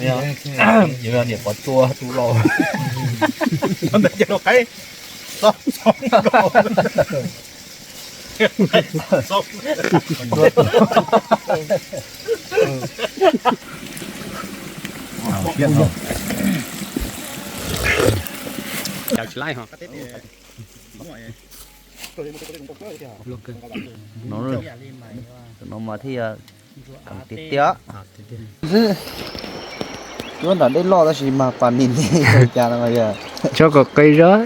Yog niam pov tua tus laus. Ntawd ces los qaib xob xob nkaus. No, no mas thiaj tiag tiag xwb. Cuab nram dej loj tab sis mas pas nim ntej cas no yog tso kom qis zog.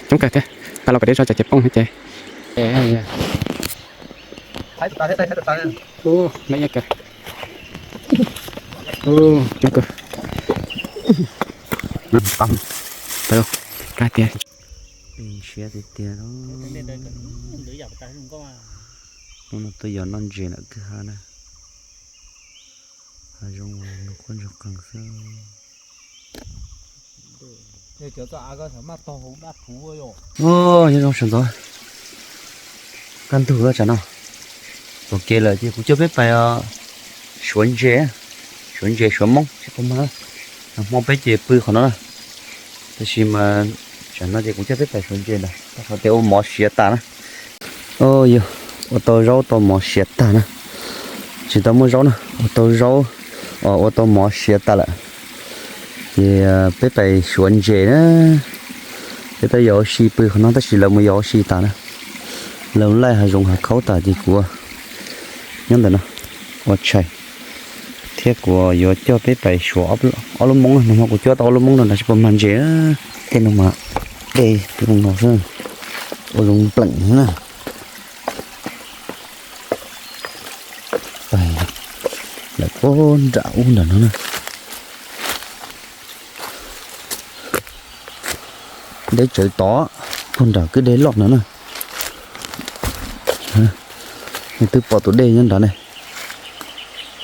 Coob kawg thiab, tag los kom dej zog ces ces poob ces. Coob kawg. Tiag, siab tiag tiag. Hnub no tuaj yos noj ntses ntawm kwj ha na. Hav zoov nws quaj ntsuag qees xwb. Nyob zoo sawv ntxov, kaj ntug tsam no pom kev lawm ces kuv coj peb pais suav ntses, suav ntses suav moob tsis pom mag. Nag hmo peb ces pw qhov no na, tab sis mas tsam no ces kuv coj peb pais suav ntses ntag, rau qhov tias ua mov siav tas na. Yog ua tau zaub tau mov siav tag na, tsis tau muaj zaub na, ua tau zaub, ua tau mov siav tas lawm. Ces peb pais suav ntses na. Peb twb yos ua si pw qhov no tab sis lawv mus yos ua si tas na. Lawv laij hav zoov hav khaub tas ces kuv nyob ntawm no ua tshais, thiab kuv yuav coj peb pais suav ob lub moob. Nag hmo kuv cuab tau ob lub moob no nrad tsis pom mag ntses. Tej no mas dej tus no xwb, ua zoo npleem na. Pais lawm puag nram ub nram no na. Deb tsawv tod, puag nram kwj deg loj no na. Twb pom tus dej nyob nrad ne,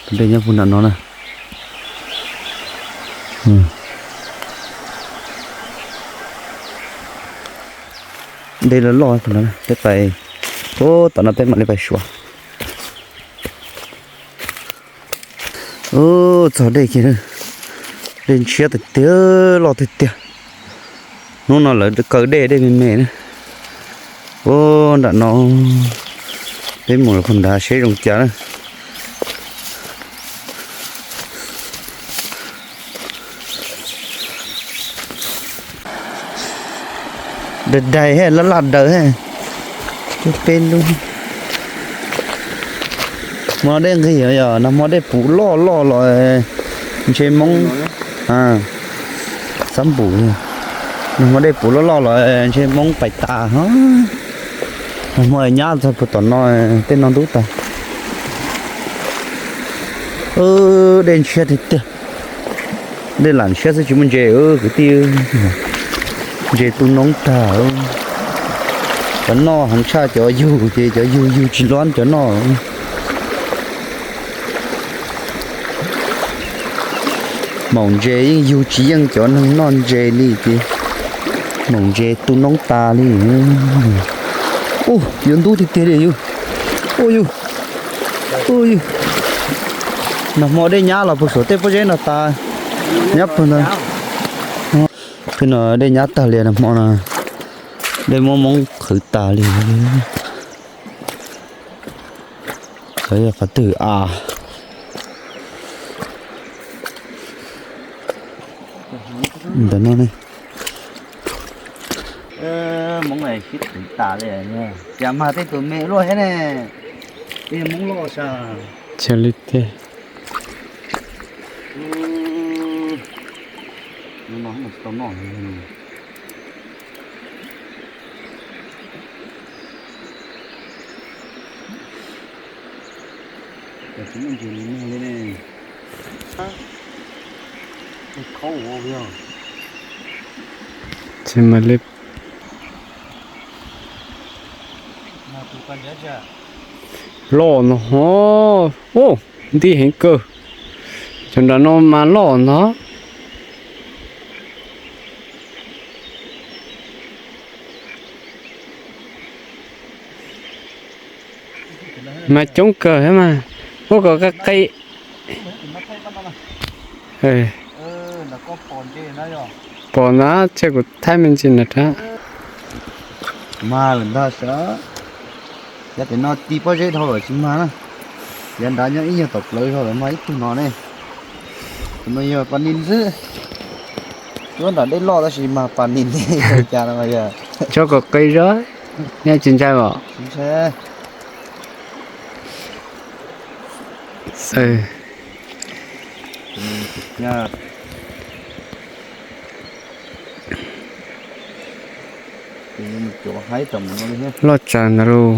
tus dej nyob puag nram no na. Dej loj loj puag nrad, peb pais, tom no peb mam li pais suav. Ub, txog dej kiag, dej ntshiab tiag tiag, loj tiag tiag. Hnub no lawv kaw dej, dej me me na. Ub, nram no peb mus lawm puag nrad seb zoo cas na. Daig daig, laj laj daws, peb lub. Hmo no dej nqig, yog nag hmo dej puv loj loj los ntshe Hmoob, xab npum, nag hmo dej puv loj loj los ntshe Hmoob pais tas. Nag hmo nyab txog puag tom no, tej no ntub tas. Dej ntshiab tiag tiag. Dej lam ntshiab xwb tsis muaj ntses kwv tij. Ntses tu noob tag. Cov noj heev tshaj cov yug ces cov yug yug tsis luab cov noj. Maum ntses yeej yug tsis yeej cov neeg noj ntses li ces maum ntses tu noob tas li. Ub, yuav ntub tiag tiag li yus. Ub yus, ub yus. Nag hmo dej nyab los puag saum tej pob zeb no tas. Nyab puag ntawd. Peb no dej nyab tag li nag hmo no. Dej muab Hmoob qhwv tas li. Xyov yog qhov twg a. Ntawm no ne. Hmoob sib qhwv tas li. Cas mag tej tus me luaj thiab ne. Tej Hmoob loj sas. Cia li tiag. Hnub no tsis tau noj. Cas tsis muaj ntses noj li ne. Khaub ua yog. Tsis mas li. Loj no ho. Ub, nti heev kawg. Cov nram no mas loj no. Mas coob kawg thiab mas, muab kom qi qi. Pom ntag, cia kuv thaij me ntsis nram rab. Mag lawm ntag sav. Yav pem no ti pob zeb dhau lawm tsis mag na. Yav nrad nyob ib nyuag tom plawv zog lawm mag ib tug no ne. Tus no yog pas nis xwb. Cuab nram dej loj tab sis mag pas nis ntej cas no yog. Tso kom qi zog, nej tsis ntshai os? Tsis ntshai. Loj tsawv ntag lauj.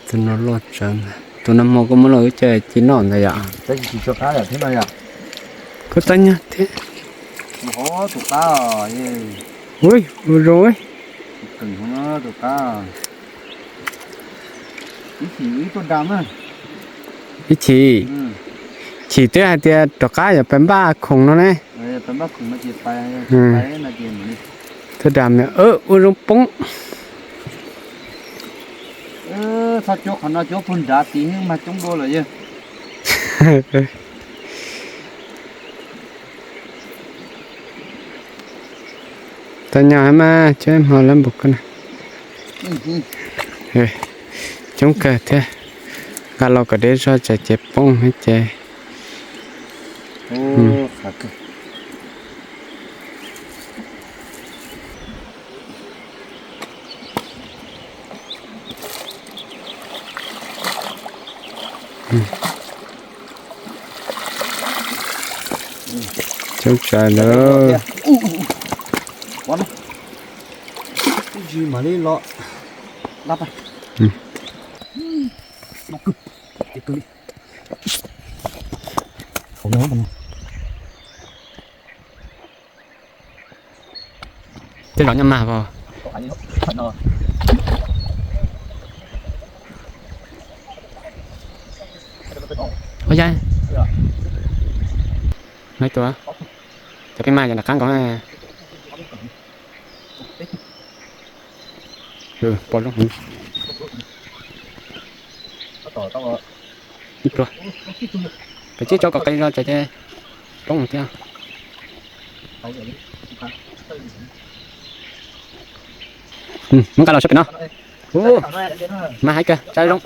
Tus no loj tsawv ntag. Tus no hmo koj muab los wb coj ci noj ntag yom. Koj txav nyag thiab. Ui, ua zoo. Ib chim, chim twb hais tias rov qab yog pes npaj khoom no ne. Tuaj dam, ua zoo poob. Txhob cuab qhov no, cuab puag nrad tid mag coob dua lawm yog. Tau nyo mas, cuab hmo lawm npaum ko na. Coob kawg thiab. Nqa los kom deb zog tsam ces poob ces. Coob tsawv lawm. Tej zaum nyob mag os. Ua yaj, no ib tug, cov peb mag yog nram qab nkaus na. Pom zoo. Ib pluag. Pem tsib tso kom qis zog tsam ces poob thiab. Muab nqa los saib pem no. Mas hais kawg, tsa zoo.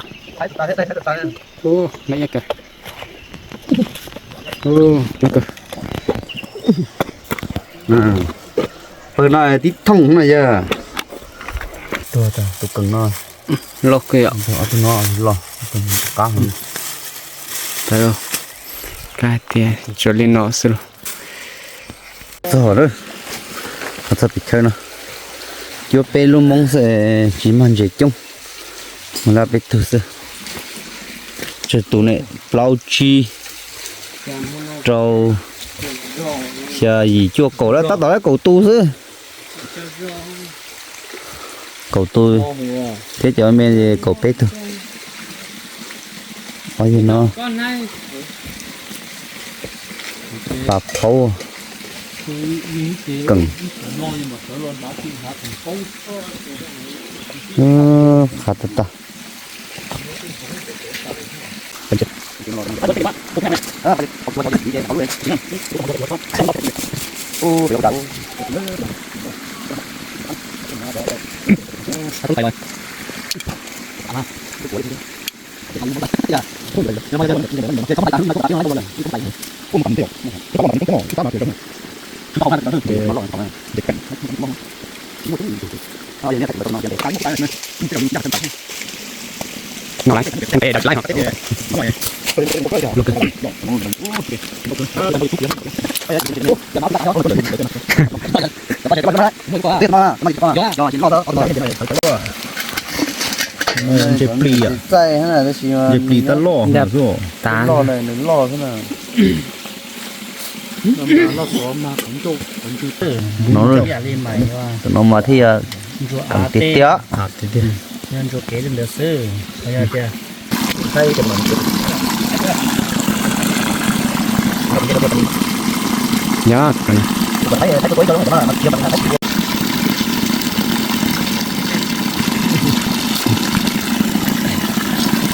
Pawg no tib thooj no yog. Tus kawm no loj kawg yom. Tus no loj, tus qab. Kab tias tsuas li no xwb los. Txog lawm, txog pem chaw no, cuab peb lub moob xwb, tsis mag ntses coob, mag lab peb tug xwb. Tsawg tus ne? Plaub tsib rau xya yim cuaj kaum lawm, tab tom lawm kaum tus xwb. Kaum tus thiab cov me kaum peb tug. Yog no, pas phaub, keem, qhav tag tag. Ntses plis, ntses plis tab loj xwb. No mas thiaj yog tiag tiag.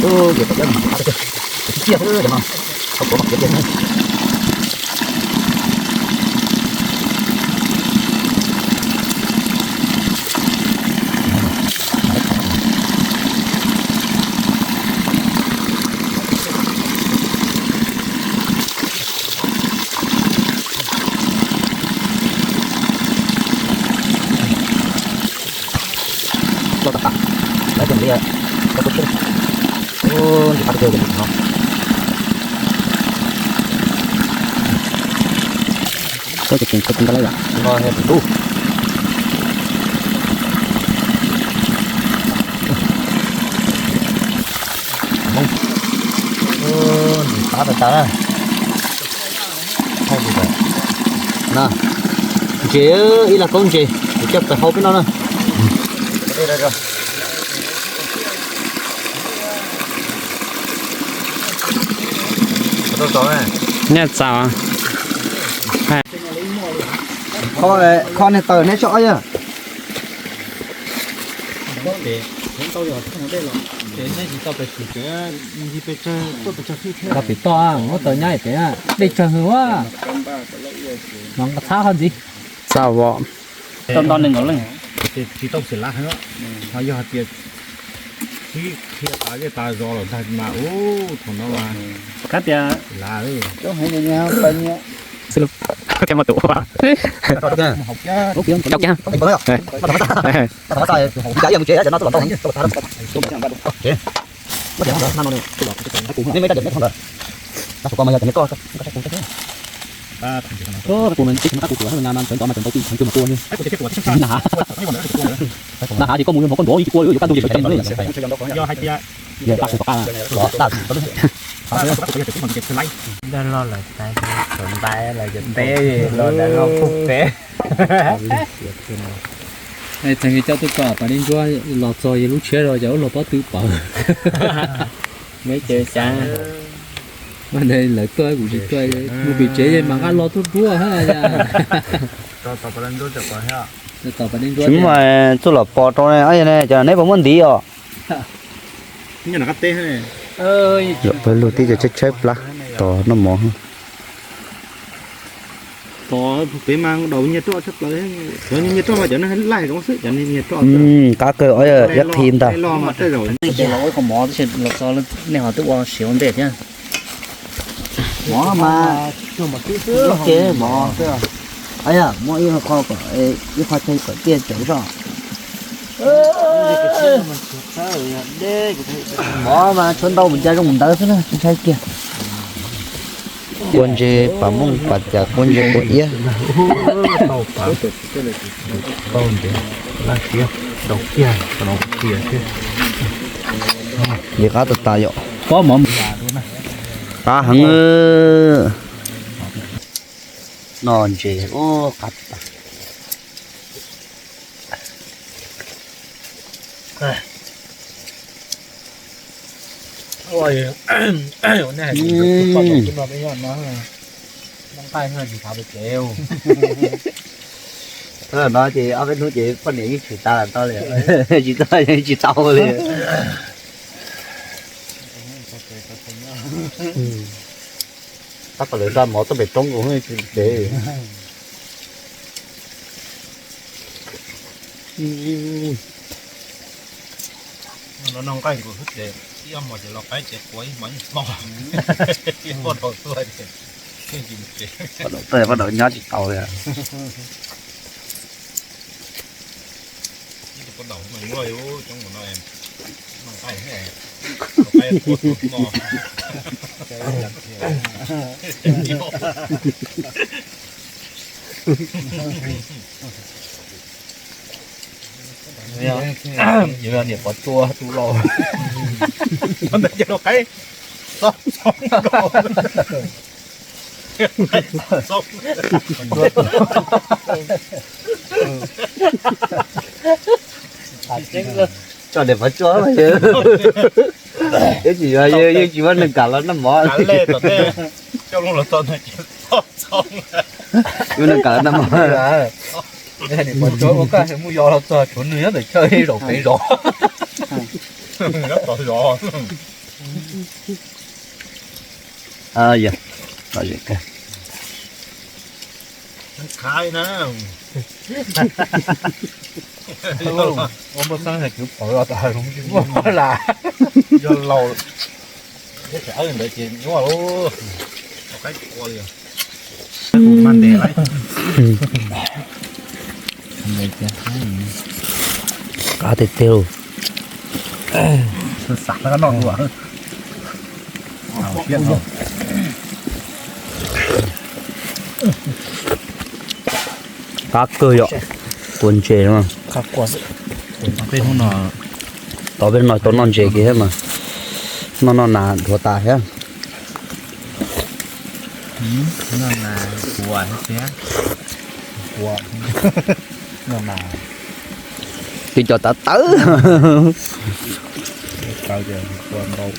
Ces tau iab mus txiv qab tiag, txiv tiag xwb cov no, tau kuav mas kuav tiag. Tso tas tas, lawv tias nqis, tau kuv tshiab. Ub, nqis qab tiag tiag no. Tso ces tseem tau tus nqa lawm yom. Nqa tus dub. Hmoob. Ub, nqis qab tas tas na. Hau li ntawd na. Ntses, ib lag kaub ntses, kuv coj pem hau peb no na. Nyiaj txaus. Kho niag taws neb tso yog. Tau pem toj, muab taws nyab pem, dej tsawg hwv. Mas nqa txhab ho ntxiv. Txaus os. Tau nto nees nkaum leej. Tsis tau xim lav heev, ho yog hais tias sib qhia tas zej tas zos lawm ntag mas ub, thaum no mas kab tias lav. Coob heev, coob heev. Tus no tib tug no qab kuv kuv na, ntawd mas tseem ntau tib tug mas tua na. Na has ces koj mus yog hmo koj nrov tsis tua li, yuav kaj ntug ces tsis tau li. Yog tas kuv tas. Daj loj lawm, tus ntais lawm, cov teb los daj loj pub peb. Txheem coj tuaj tso pas dej ntsuab los txog yog lub tshiab zos, cas ub los pob tw pawg. Lawv tuaj kuv tsis tuaj, mus pem tsev mas nqa los tuaj duab. Tsis muaj txuj lom pos rau ne, cov neb puas muaj ntiv os? Pawg lug tib co tshaib tshaib plab tos noj mov. Tos pem mas daus nyiag roj tshaj plaws, cov nyiag roj mas cov neeg laij zoo xwb, cov nyiag roj. Qab kawg, iab qhi ntag. Nej ho twb ua siav ua ntej thiab. Mov mas, mov, muab ib qho kom, ib qho tseg kom tiaj tsawv zoj. Mov mas tshuav ntau mus ncas zoo mus ntawd xwb na, ntshai kiag. Kua ntses pas mooj pas cas, kua ntses kua iab. Nqis qab tas tas yom. Qab heev. Noj ntses ub qab tas. No ces ob peb hnub ces poj niam yeej tshwm tas tau li, tsis tau yeej tsis tau li. Tab kom lawv nrog mov tuaj pem roob kuv tsis tsev. No noj nqaij nkaus xwb ces ib ob hmos ces los qaib ces quav ib hmos ib hmos, ib pob daus tuaj ces, pob daus nyob tsis tau li. Yog niam pov tsua tu laus, ntawd ces los qaib txob txob nkaus. Tso niam pov tsua mas yog, yog tsis yog yeej tsis muaj neeg kam los noj mov. Muaj neeg kam los noj mov. Niam pov tsua ua kaj mus yos los txog tshuav nws nyob ntawm chaw zaum pem zos. Yog, lom zem kawg. Khaib na. Ua npawj xeeb hais kwv pom los tas, yog laus, ntawd ces nyuaj lawm. Qab tiag tiag. Qab kawg yom. Kua ntses no. Tau peb no tau noj ntses kiag thiab mas, noj noj nas dhuav tas thiab. Twb cov tav tawv. Ntau.